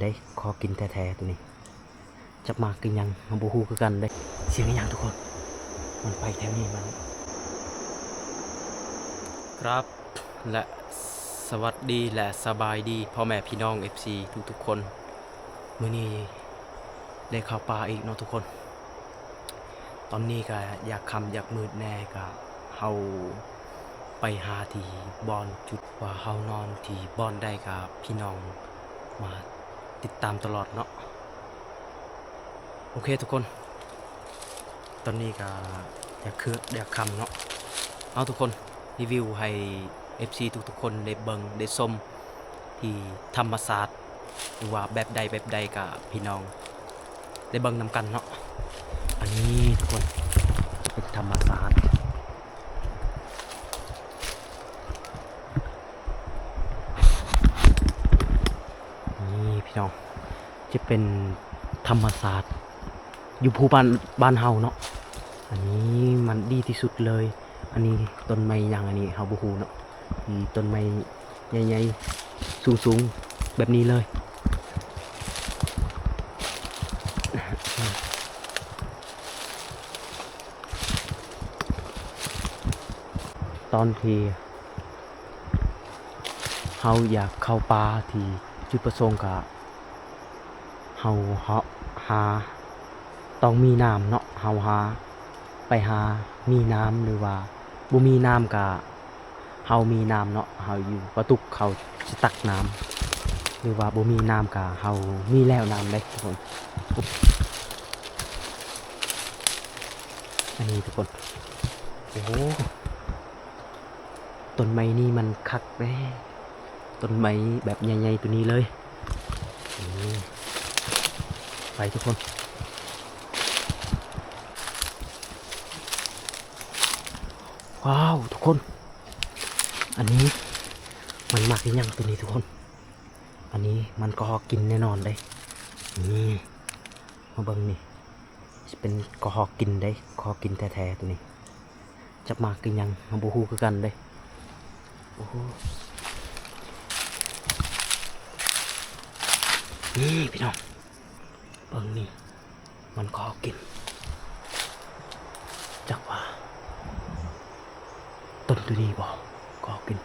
ໄດ້ ຂໍກິນແທ້ໆ ໂຕນີ້ ຈັກໝາກກິນຫຍັງ ເຮົາບໍ່ຮູ້ຄືກັນເດ້. ສຽງອີຫຍັງທຸກຄົນ? ມັນໄປແຖວນີ້ມັນ. ກາບ ແລະ ສະຫວັດດີ ແລະ ສະບາຍດີ ພໍ່ແມ່ພີ່ນ້ອງ ເອັຟຊີ ທຸກໆຄົນ. ມື້ນີ້ໄດ້ເຂົ້າປ່າອີກເນາະທຸກຄົນ. ຕອນນີ້ກະຢາກຄ່ຳຢາກມືດແດ່ ກະເຮົາໄປຫາທີ່ບ່ອນຈຸດວ່າເຮົານອນທີ່ບ່ອນໃດ ກະພີ່ນ້ອງມາຕິດຕາມຕະຫຼອດເນາະ. ໂອເຄທຸກຄົນ ຕອນນີ້ກະຢາກຄື ຢາກຄ່ຳເນາະ. ເອົາທຸກຄົນ ຣີວິວໃຫ້ເອັຟຊີທຸກໆຄົນໄດ້ເບິ່ງໄດ້ຊົມ ທີ່ທຳມະຊາດ ຫຼືວ່າແບບໃດແບບໃດກະພີ່ນ້ອງໄດ້ເບິ່ງນຳກັນເນາະ. ອັນນີ້ທຸກຄົນ ເປັນທຳມະຊາດ ນີ້ພີ່ນ້ອງ ຈະເປັນທຳມະຊາດຢູ່ພູບ້ານ ບ້ານເຮົາເນາະ. ອັນນີ້ມັນດີທີ່ສຸດເລີຍ. ອັນນີ້ຕົ້ນໄມ້ຫຍັງ ອັນນີ້ເຮົາບໍ່ຮູ້ເນາະ. ມີຕົ້ນໄມ້ໃຫຍ່ໆ ສູງໆ ແບບນີ້ເລີຍ. ຕອນທີ່ເຮົາຢາກເຂົ້າປ່າ ທີ່ຈຸດປະສົງກະ ເຮົາ ເຮົາຫາ ຕ້ອງມີນ້ຳເນາະ. ເຮົາຫາ ໄປຫາມີນ້ຳ ຫຼືວ່າບໍ່ມີນ້ຳກະ ເຮົາມີນ້ຳເນາະ ເຮົາຢູ່ປະຕຸກ ເຮົາຊິຕັກນ້ຳ ຫຼືວ່າບໍ່ມີນ້ຳກະ ເຮົາມີແລ້ວນ້ຳເດ້ທຸກຄົນ. ອັນນີ້ທຸກຄົນ ໂອ້ໂຫ ຕົ້ນໄມ້ນີ້ມັນຄັກເດ້ ຕົ້ນໄມ້ແບບໃຫຍ່ໆ ໂຕນີ້ເລີຍ. ນີ້ ໄປທຸກຄົນ. ວ້າວ ທຸກຄົນ ອັນນີ້ມັນໝາກອີຫຍັງໂຕນີ້ທຸກຄົນ? ອັນນີ້ມັນກະຮອກກິນແນ່ນອນເດ້. ນີ້ ມາເບິ່ງນີ້ ຊິເປັນກະຮອກກິນເດ້ ກະຮອກກິນແທ້ໆ ໂຕນີ້. ຈັກໝາກກິນຫຍັງ ເຮົາບໍ່ຮູ້ຄືກັນເດ້. ໂອ້ໂຫ ນີ້ພີ່ນ້ອງ ເບິ່ງນີ້ ມັນກະຮອກກິນ. ຈັກວ່າຕົ້ນໂຕນີ້ບໍ່ ກະຮອກກິນ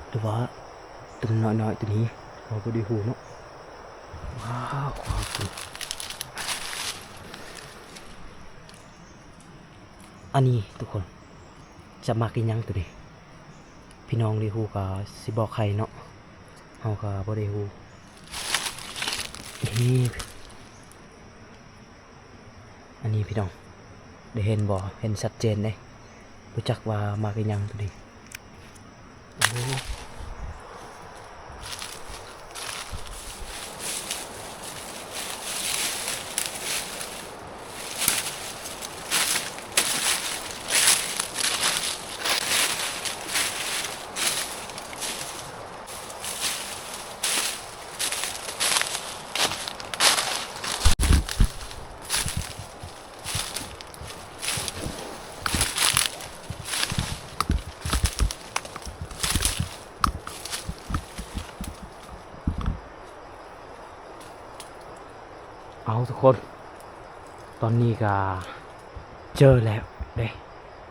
ຫຼືວ່າຕົ້ນນ້ອຍໆ ໂຕນີ້ ເຮົາບໍ່ໄດ້ຮູ້ເນາະ. ວ້າວ ກະຮອກກິນ. ອັນນີ້ທຸກຄົນ ຈັກໝາກອີຫຍັງໂຕນີ້? ພີ່ນ້ອງໄດ້ຮູ້ກະຊິບອກໃຫ້ເນາະ ເຮົາກະບໍ່ໄດ້ຮູ້. ນີ້ ອັນນີ້ພີ່ນ້ອງ ໄດ້ເຫັນບໍ່? ເຫັນຊັດເຈນເດ້. ບໍ່ຈັກວ່າໝາກອີຫຍັງໂຕນີ້. ໂອ້ ເອົາທຸກຄົນ ຕອນນີ້ກະເຈີແລ້ວເດ້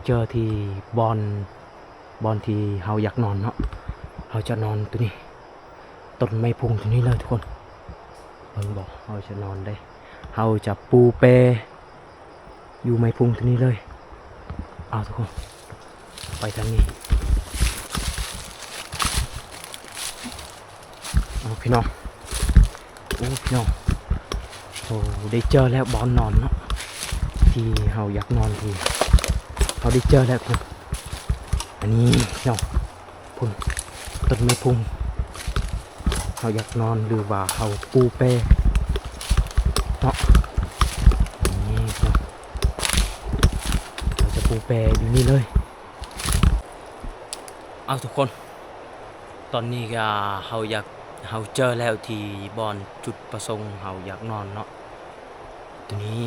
ເຈີທີ່ບ່ອນ ບ່ອນທີ່ເຮົາຢາກນອນເນາະ. ເຮົາຈະນອນໂຕນີ້ ຕົ້ນໄມ້ພຸງໂຕນີ້ເລີຍທຸກຄົນ. ເບິ່ງບໍ່ ເຮົາຈະນອນເດ້ ເຮົາຈະປູແປຢູ່ໄມ້ພຸງໂຕນີ້ເລີຍ. ເອົາທຸກຄົນ ໄປທາງນີ້. ເອົາພີ່ນ້ອງ ໂອ້ ພີ່ນ້ອງ ໂອ້ ໄດ້ເຈີແລ້ວບ່ອນນອນເນາະ ທີ່ເຮົາຢາກນອນ ທີ່ເຮົາໄດ້ເຈີແລ້ວ. ອັນນີ້ພີ່ນ້ອງ ພຸ້ນ ຕົ້ນໄມ້ພຸງ ເຮົາຢາກນອນ ຫຼືວ່າເຮົາປູແປເນາະ. ນີ້ເນາະ ເຮົາຈະປູແປຢູ່ນີ້ເລີຍ. ເອົາທຸກຄົນ ຕອນນີ້ກະເຮົາຢາກ ເຮົາເຈີແລ້ວທີ່ບ່ອນຈຸດປະສົງເຮົາຢາກນອນເນາະ. ໂຕນີ້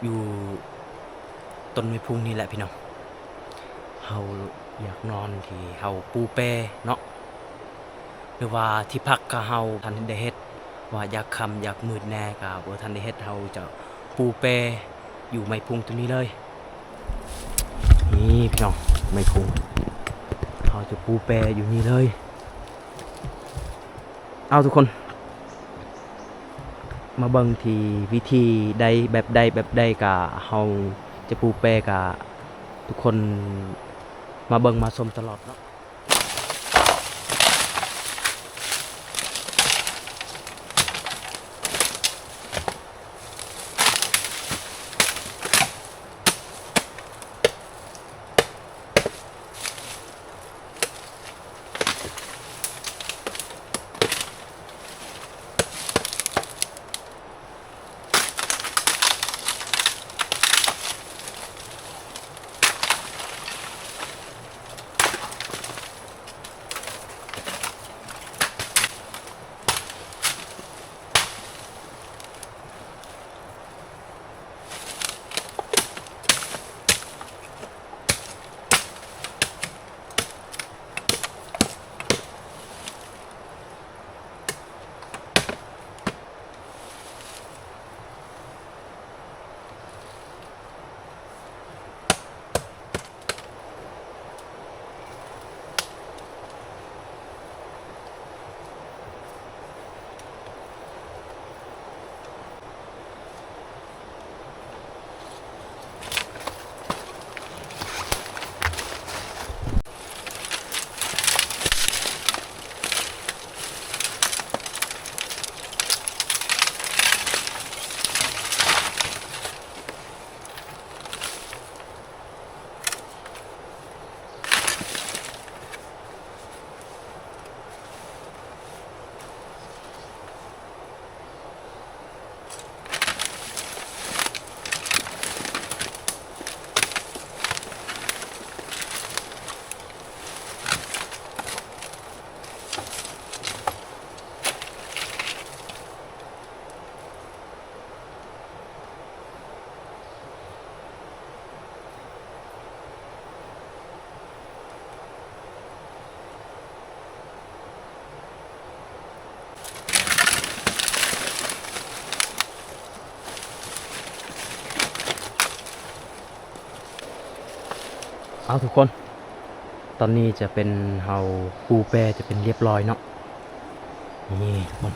ຢູ່ຕົ້ນໄມ້ພຸງນີ້ແຫຼະພີ່ນ້ອງ ເຮົາຢາກນອນທີ່ເຮົາປູແປເນາະ. ຫຼືວ່າທີ່ພັກກະເຮົາທັນໄດ້ເຮັດ ວ່າຢາກຄ່ຳຢາກມືດແດ່ກະບໍ່ທັນໄດ້ເຮັດ ເຮົາຈະປູແປຢູ່ໄມ້ພຸງໂຕນີ້ເລີຍ. ນີ້ພີ່ນ້ອງ ໄມ້ພຸງ ເຮົາຈະປູແປຢູ່ນີ້ເລີຍ. ເອົາທຸກຄົນ ມາເບິ່ງທີ່ວິທີໃດ ແບບໃດ ແບບໃດກະເຮົາຈະປູແປກະ ທຸກຄົນມາເບິ່ງມາຊົມຕະຫຼອດເນາະ. ເອົາທຸກຄົນ ຕອນນີ້ຈະເປັນເຮົາປູແປຈະເປັນລຽບລ້ອຍເນາະ. ນີ້ທຸກຄົນ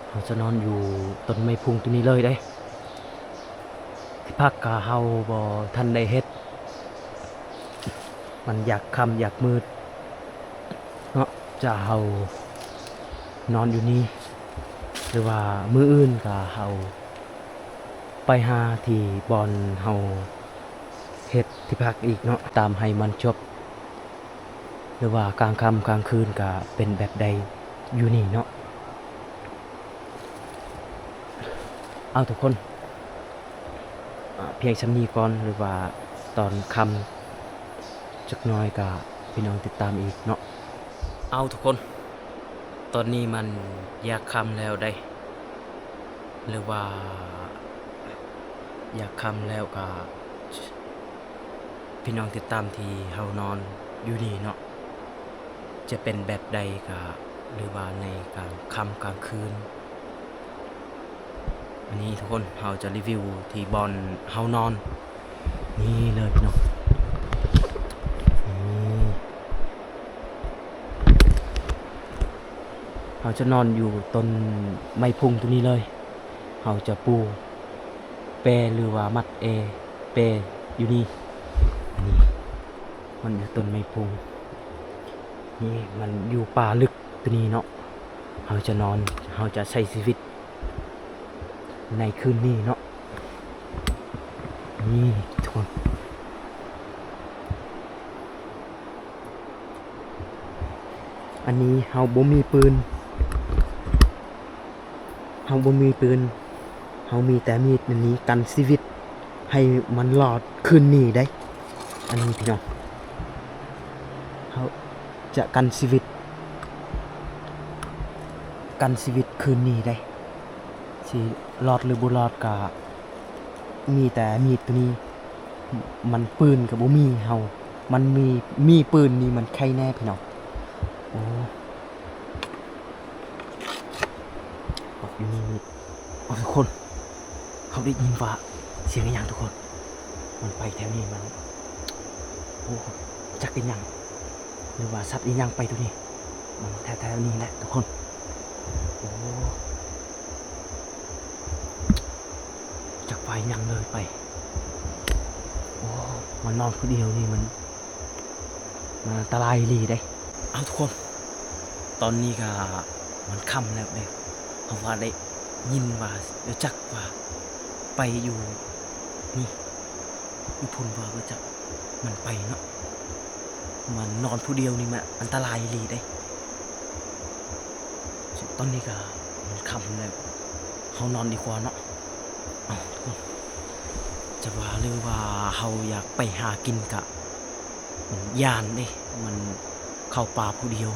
ເຮົາຈະນອນຢູ່ຕົ້ນໄມ້ພຸງໂຕນີ້ເລີຍເດ້. ທີ່ພັກກະເຮົາບໍ່ທັນໄດ້ເຮັດ ມັນຢາກຄ່ຳຢາກມືດເນາະ ຈະເຮົານອນຢູ່ນີ້ ຫຼືວ່າມື້ອື່ນກະເຮົາໄປຫາທີ່ບ່ອນເຮົາເຮັດທີ່ພັກອີກເນາະ ຕາມໃຫ້ມັນຈົບ ຫຼືວ່າກາງຄ່ຳກາງຄືນກະເປັນແບບໃດຢູ່ນີ້ເນາະ. ເອົາທຸກຄົນ ອາ ພຽງສ່ຳນີ້ກ່ອນ ຫຼືວ່າຕອນຄ່ຳຈັກໜ້ອຍກະພີ່ນ້ອງຕິດຕາມອີກເນາະ. ເອົາທຸກຄົນ ຕອນນີ້ມັນຢາກຄ່ຳແລ້ວເດ້ ຫຼືວ່າຢາກຄ່ຳແລ້ວກະ ພີ່ນ້ອງຕິດຕາມທີ່ເຮົານອນຢູ່ນີ້ເນາະ ຈະເປັນແບບໃດກະ ຫຼືວ່າໃນກາງຄ່ຳກາງຄືນ. ອັນນີ້ທຸກຄົນ ເຮົາຈະຣີວິວທີ່ບ່ອນເຮົານອນ ນີ້ເລີຍພີ່ນ້ອງ. ນີ້ ເຮົາຈະນອນຢູ່ຕົ້ນໄມ້ພຸງໂຕນີ້ເລີຍ. ເຮົາຈະປູແປ ຫຼືວ່າມັດແອແປຢູ່ນີ້. ນີ້ ມັນຢູ່ຕົ້ນໄມ້ພຸງ. ນີ້ມັນຢູ່ປ່າລຶກໂຕນີ້ເນາະ. ເຮົາຈະນອນ ເຮົາຈະໃຊ້ຊີວິດໃນຄືນນີ້ເນາະ. ນີ້ທຸກຄົນ ອັນນີ້ເຮົາບໍ່ມີປືນ ເຮົາບໍ່ມີປືນ ເຮົາມີແຕ່ມີດ ອັນນີ້ກັນຊີວິດໃຫ້ມັນລອດຄືນນີ້ໄດ໋. ອັນນີ້ພີ່ນ້ອງ ເຮົາຈະກັນຊີວິດ ກັນຊີວິດຄືນນີ້ໄດ໋. ຊິລອດຫຼືບໍ່ລອດກະມີແຕ່ມີດໂຕນີ້ ມັນ ປືນກະບໍ່ມີເຮົາ ມັນມີ ມີປືນນີ້ມັນໄຄແນ່ພີ່ນ້ອງ. ໂອ້ ຢູ່ນີ້ມີ ເອົາ ທຸກຄົນ ເຮົາໄດ້ຍິນວ່າສຽງອີ່ຫຍັງ ທຸກຄົນ. ມັນໄປແຖວນີ້ ມັນ ໂອ້ ຈັກເປັນຫຍັງ ຫຼືວ່າສັດອີ່ຫຍັງໄປໂຕນີ້. ມັນແຖວໆນີ້ແຫຼະ ທຸກຄົນ. ໂອ້ ຈັກວ່າອີ່ຫຍັງເລີຍໄປ. ໂອ້ ມານອນຜູ້ດຽວນີ້ມັນ ມັນອັນຕະລາຍອີ່ຫຼີເດ້. ເອົາ ທຸກຄົນ ຕອນນີ້ກະມັນຄ່ຳແລ້ວເດ້. ເຮົາວ່າໄດ້ຍິນວ່າ ບໍ່ຈັກວ່າໄປຢູ່ນີ້ ຢູ່ພຸ້ນວ່າ ບໍ່ຈັກມັນໄປເນາະ. ມານອນຜູ້ດຽວນີ້ມັນອັນຕະລາຍອີ່ຫຼີເດ້. ຕອນນີ້ກະມັນຄ່ຳແລ້ວ ເຮົານອນດີກວ່າເນາະ. ເອົາ ຈະວ່າ ຫຼືວ່າເຮົາຢາກໄປຫາກິນກະ ມັນຢ້ານເດ້ ມັນເຂົ້າປ່າຜູ້ດຽວ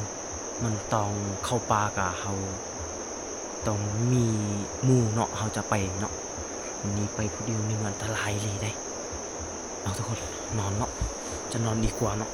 ມັນຕ້ອງເຂົ້າປ່າກະ ເຮົາຕ້ອງມີໝູ່ເນາະ ເຮົາຈະໄປເນາະ. ນີ້ໄປຜູ້ດຽວນີ້ມັນອັນຕະລາຍອີ່ຫຼີເດ້. ເອົາ ທຸກຄົນ ນອນເນາະ ຈະນອນດີກວ່າເນາະ.